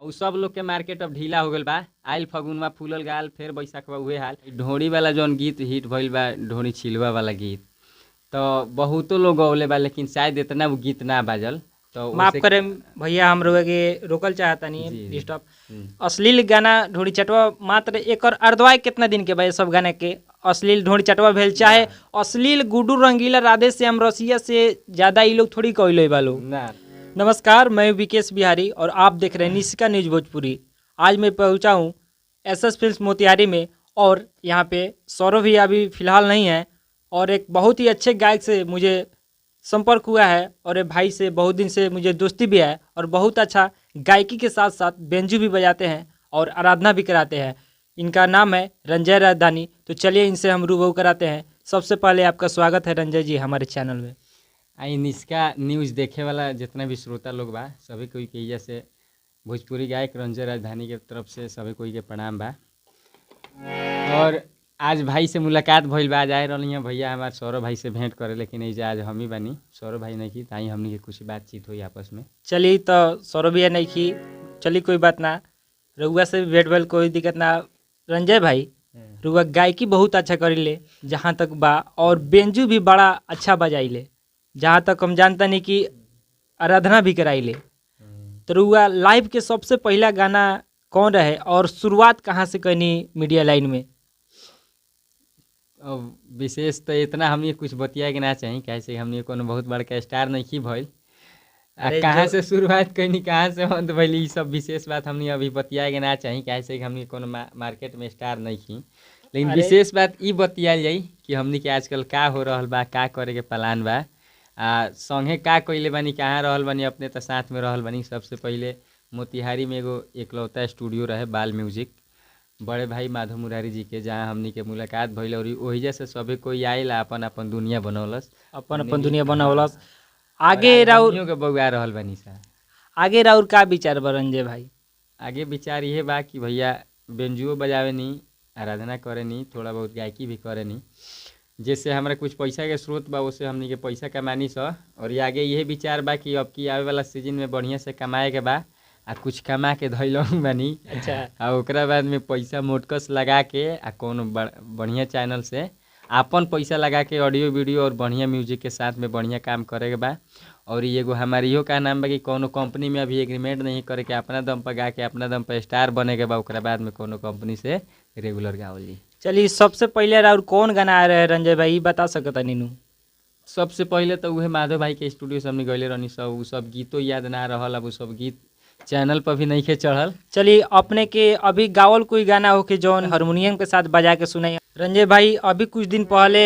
उ सब लोग के मार्केट अब ढीला हो गइल बा। आइल फगुनवा फूलल गाल, फिर बैसाखवा उहे हाल। ढोरी वाला जौन गीत हिट भइल बा, ढोरी छिलवा वाला गीत, तो बहुतो लोग गौले बा, लेकिन शायद इतना वो गीत ना बाजल। तो माफ करे भैया, हम लोग के रोकल चाहता नहीं डिस्टर्ब। अश्लील गाना ढोरी चटवा मात्र एकर अर्धवाय कितना दिन के बा सब गाना के अश्लील ढोरी चटवा भेल, चाहे अश्लील गुड्डू रंगीला राधे श्याम रसिया से ज़्यादा ये लोग थोड़ी कहले बा लोग ना। नमस्कार, मैं विकेश बिहारी और आप देख रहे हैं निशिका न्यूज भोजपुरी। आज मैं पहुँचा हूँ एस फिल्म मोतिहारी में और यहाँ पे सौरभ ही अभी फ़िलहाल नहीं है और एक बहुत ही अच्छे गायक से मुझे संपर्क हुआ है और ये भाई से बहुत दिन से मुझे दोस्ती भी है और बहुत अच्छा गायकी के साथ साथ बेंजू भी बजाते हैं और आराधना भी कराते हैं। इनका नाम है रंजय राजधानी। तो चलिए इनसे हम रूबरू कराते हैं। सबसे पहले आपका स्वागत है रंजय जी हमारे चैनल में। आई निशिका न्यूज़ देखे वाला जितना भी श्रोता लोग बा, सभी कोई के जैसे भोजपुरी गायक रंजय राजधानी के तरफ से सभी कोई के प्रणाम बा। और आज भाई से मुलाकात भइल बा, आज आए रही हैं भैया हमारे सौरभ भाई से भेंट करे, लेकिन ऐसे आज हम ही बानी, सौरभ भाई नहीं की ताई हमनी के कुछ बातचीत हुई आपस में। चली तो सौरभ भैया नहीं की, चली कोई बात ना, रउआ से भी भेंट भइल कोई दिक्कत ना। रंजय भाई रउआ गायकी बहुत अच्छा करीले जहाँ तक बा, और बेंजू भी बड़ा अच्छा बजाइले जहाँ तक हम जानता नहीं कि आराधना भी कराइले। तो रउआ लाइव के सबसे पहला गाना कौन रहे और शुरुआत कहाँ से करनी मीडिया लाइन में? अब विशेष तो इतना हमने कुछ बतिया के ना चाही, कैसे हमने कोनो बहुत बड़का स्टार नहीं की भइल, कहाँ से शुरुआत कैनी कहाँ से अंत भइल, ई सब विशेष बात हमने अभी बतिया के ना चाही, कैसे हमने कोनो मार्केट में स्टार नहीं की। लेकिन विशेष बात ई बतियाल जाई कि हमने के आजकल का हो रहल बा, का करे के प्लान बा, आ संगे का कइले बानी, कहाँ रहल बानी, अपने तो साथ में रहल बानी। सबसे पहले मोतिहारी में एगो एकलौता स्टूडियो रहे बाल म्यूजिक, बड़े भाई माधव मुरारी जी के, जहाँ हमनी के मुलाकात भइल और ओहिजा से सभे कोई आइल अपन अपन दुनिया बनौलस, अपन अपन दुनिया बनौलस। आगे राउर के बउआ रहल बानी सा। आगे राउर का विचार बा रंजय भाई? आगे विचार इहे बा कि भैया बेंजुओ बजावे नी, आराधना करे नी, थोड़ा बहुत गायकी भी करे नी, जैसे हमारा कुछ पैसा के स्रोत बा उसे हमनी के पैसा कमानी स। और आगे इहे विचार बा कि अब की आवे वाला सीजन में बढ़िया से कमाए के बा, आ कुछ कमा के धैलहु बानी। अच्छा। आ ओकरा बाद में पैसा मोटकस लगा के आ कोनो बढ़िया चैनल से आपन पैसा लगा के ऑडियो वीडियो और बढ़िया म्यूजिक के साथ में बढ़िया काम करे के बा। और एगो हमार इहो का नाम बा कि कोनो कंपनी में अभी एग्रीमेंट नहीं करे के, अपना दम पर गा के अपना दम पर स्टार बने के बा, ओकरा बाद में कोनो कंपनी से रेगुलर गावल जी। चलिए सबसे पहले और कौन गाना आ रहे रंजय भाई बता सकता नीनू? सबसे पहले तो उहे माधव भाई के स्टूडियो से हमने गइले रहनी सब, उ सब गीतो याद ना रहल, अब उ सब गीत चैनल पर भी नहीं के चढ़ल। चलिए अपने के अभी गावल कोई गाना हो के जौन हारमोनियम के साथ बजा के सुनाई रंजय भाई? अभी कुछ दिन पहले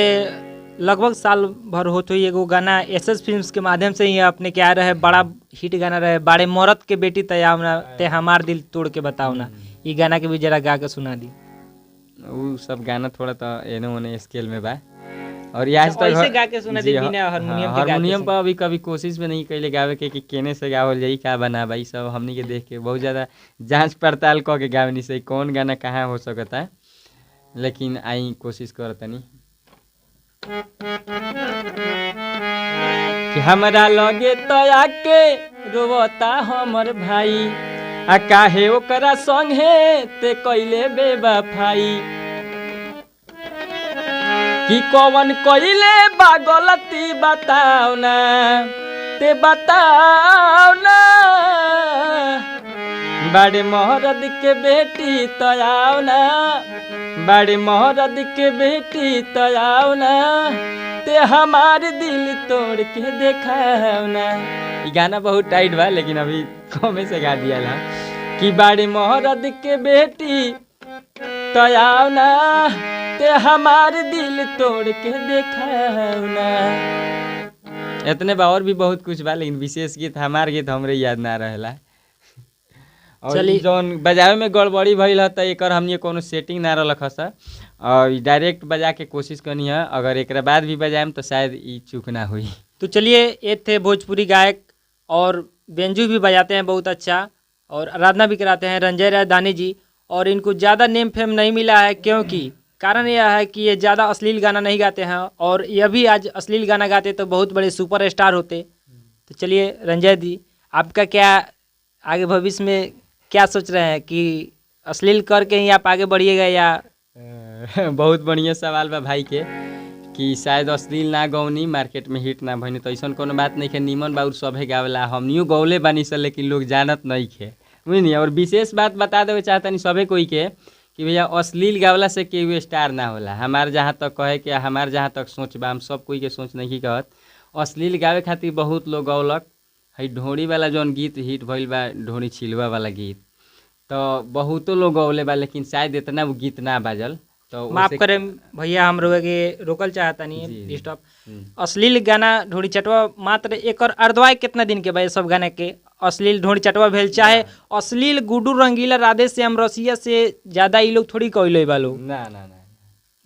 लगभग साल भर होते हुई एगो गाना एस एस फिल्म के माध्यम से ही अपने के आ रहे, बड़ा हिट गाना रहे, बाड़े मरद के बेटी तयावना ते हमार दिल तोड़ के बताओ ना, ये गाना के भी जरा गा के सुना दी। उ सब गाना थोड़ा तो एने ओने स्केल में बा और आज तक ऐसे गा के सुना दी बिना हारमोनियम के। हारमोनियम पर अभी कभी कोशिश भी नहीं कैले गावे के कि केने से गावल जाई, का बना भाई, सब हमनी के देख के बहुत ज़्यादा जांच पड़ताल क के गावनी से कौन गाना कहाँ हो सकता है, लेकिन आई कोशिश करतनी कि हमरा लगे तो आके रोवता हमर भाई, आ काहे ओकरा संगे ते कैले बेवफाई, कि कौन कइले बा गलती बताओ ना ते बताओ ना, बड़े मोहरद के बेटी तयाओ ना, बड़े मोहरद के बेटी तयाओ ना, ते हमार दिल तोड़ के देखाओ ना। ये गाना बहुत टाइट बा लेकिन अभी कमे से गा दिया ला कि बड़े मोहरद के बेटी तयाओ ना, ते हमार दिल तोड़ के देखाओ ना। इतने बा और भी बहुत कुछ बा लेकिन विशेष गीत हमार गीत हमरे याद ना रहेला। और जौन बजावे में गड़बड़ी भइल ह त एकर हमनी कोनो सेटिंग ना रहलक ह और डायरेक्ट बजा के कोशिश करनी है, अगर एकरा बाद भी बजाएम तो शायद ई चूक ना हुई। तो चलिए ये थे भोजपुरी गायक और बेंजू भी बजाते हैं बहुत अच्छा और आराधना भी कराते हैं रंजय राजधानी जी। और इनको ज़्यादा नेम फेम नहीं मिला है क्योंकि कारण यह है कि ये ज़्यादा अश्लील गाना नहीं गाते हैं और ये भी आज अश्लील गाना गाते तो बहुत बड़े सुपर स्टार होते। तो चलिए रंजय जी, आपका क्या आगे भविष्य में क्या सोच रहे हैं कि अश्लील करके ही आप आगे बढ़िएगा या? बहुत बढ़िया सवाल बा भाई के कि शायद अश्लील ना गौनी मार्केट में हिट ना भइनी, तो ऐसन कोनो बात नहीं है। नीमन बाउर सभे गावेला, हमनियो गौले बानी सन, लेकिन लोग जानत नहीं खे, बुझनी। और विशेष बात बता देवे चाहतनी सभे कोई के कि भैया अश्लील गावला से केहू स्टार ना होला। हमार जहाँ तक कहे के, हमार जहाँ तक सोच बा, हम सब कोई के सोच नहीं कहत। अश्लील गावे खातिर बहुत लोग गौलक है। ढोड़ी वाला जौन गीत हिट भइल बा, ढोड़ी छिलवा वाला गीत, तो बहुतो लोग गौले बा, लेकिन शायद इतना वो गीत ना बाजल। तो माफ ओसे- करें भैया, हम रोके के रोकल चाहतनी, जी। डिस्टर्ब। हम्म। अश्लील गाना ढोड़ी चटवा मात्र एकर अर्धवाय कितना दिन के बा ये सब गाना के? अश्लील ढोड़ी चटवा भेल चाहे अश्लील गुड्डू रंगीला राधे श्याम रसिया से ज्यादा ई लोग थोड़ी कहले बा लोग। ना ना ना।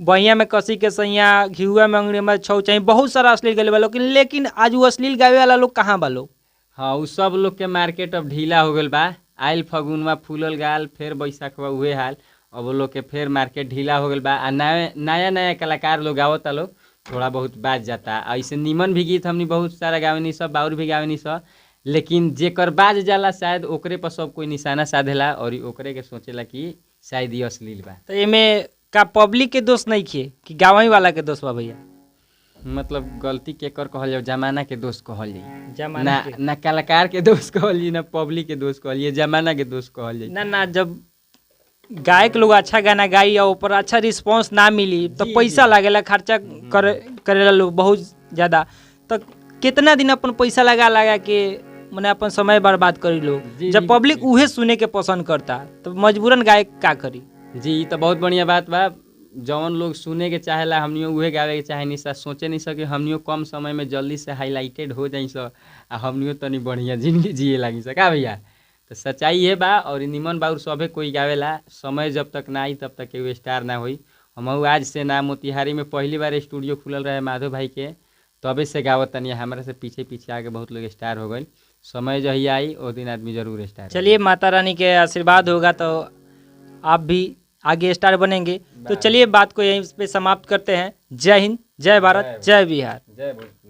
बहिया में कसी के सैया, घिउआ में अंगुरी में छौ चाही, बहुत सारा अश्लील गले बा लोग, लेकिन आज वो अश्लील गावे वाला लोग कहाँ बा लोग? हाँ, उ सब लोग के मार्केट अब ढीला हो गल बा। आयल फगुनवा फूलल गाल, फिर बैसाखवा उहे हाल। अब वो लोग के फिर मार्केट ढीला हो गल बा आ नया नया नया कलाकार लोग आवता लोग, थोड़ा बहुत बाज जाता। ऐसे नीमन भी गीत हमनी बहुत सारा गावेनी सब, बाउर भी गावेनी सब, लेकिन जेकर बाज जाला शायद ओकरे पर सब कोई निशाना साधेला और ई ओकरे के सोचेला कि शायद ई अश्लील बा। तो एमे का पब्लिक के दोष नहीं खे कि गाँव वाला के दोष बा भैया? मतलब गलती केकर कहल जाओ, जमाना के दोष कहल जाई। जमाना ना के। ना कलाकार के दोष कहल जाई, ना पब्लिक के दोष कहल जाई, जमाना के दोष कहल जाई। ना ना, जब गायक लोग अच्छा गाना गाई और ऊपर अच्छा रिस्पांस ना मिली तो जी, पैसा जी। लागेला, खर्चा करे करेला लोग बहुत ज़्यादा, तो कितना दिन अपन पैसा लगा लगा के मने अपन समय बर्बाद करी लोग? जी, जब जी, पब्लिक जी। उहे सुने के पसंद करता तो मजबूरन गायक का करी? जी, ई तो बहुत बढ़िया बात बा। जौन लोग सुने के चाहेला हमनियो उहे गावे के चाहे नहीं सा, सोचे नहीं सके हमनियो कम समय में जल्दी से हाईलाइटेड हो जाई स आ हमनियो तनी बढ़िया जिंदगी जिए लागी स का भैया। तो सच्चाई ये बा और निमन बाउर सभे कोई गावेला। समय जब तक ना आई तब तक केहू स्टार ना होई। हमहू आज से ना, मोतिहारी में पहली बार स्टूडियो खुलल रहे माधव भाई के, तबे से गावत तनी। हमरा से पीछे पीछे आके बहुत लोग स्टार हो गए। समय जहिया आई ओ दिन आदमी जरूर स्टार होई। चलिए, माता रानी के आशीर्वाद होगा तो आप भी आगे स्टार बनेंगे। तो चलिए बात को यहीं पे समाप्त करते हैं। जय हिंद, जय भारत, जय बिहार। जय भोजपुरी।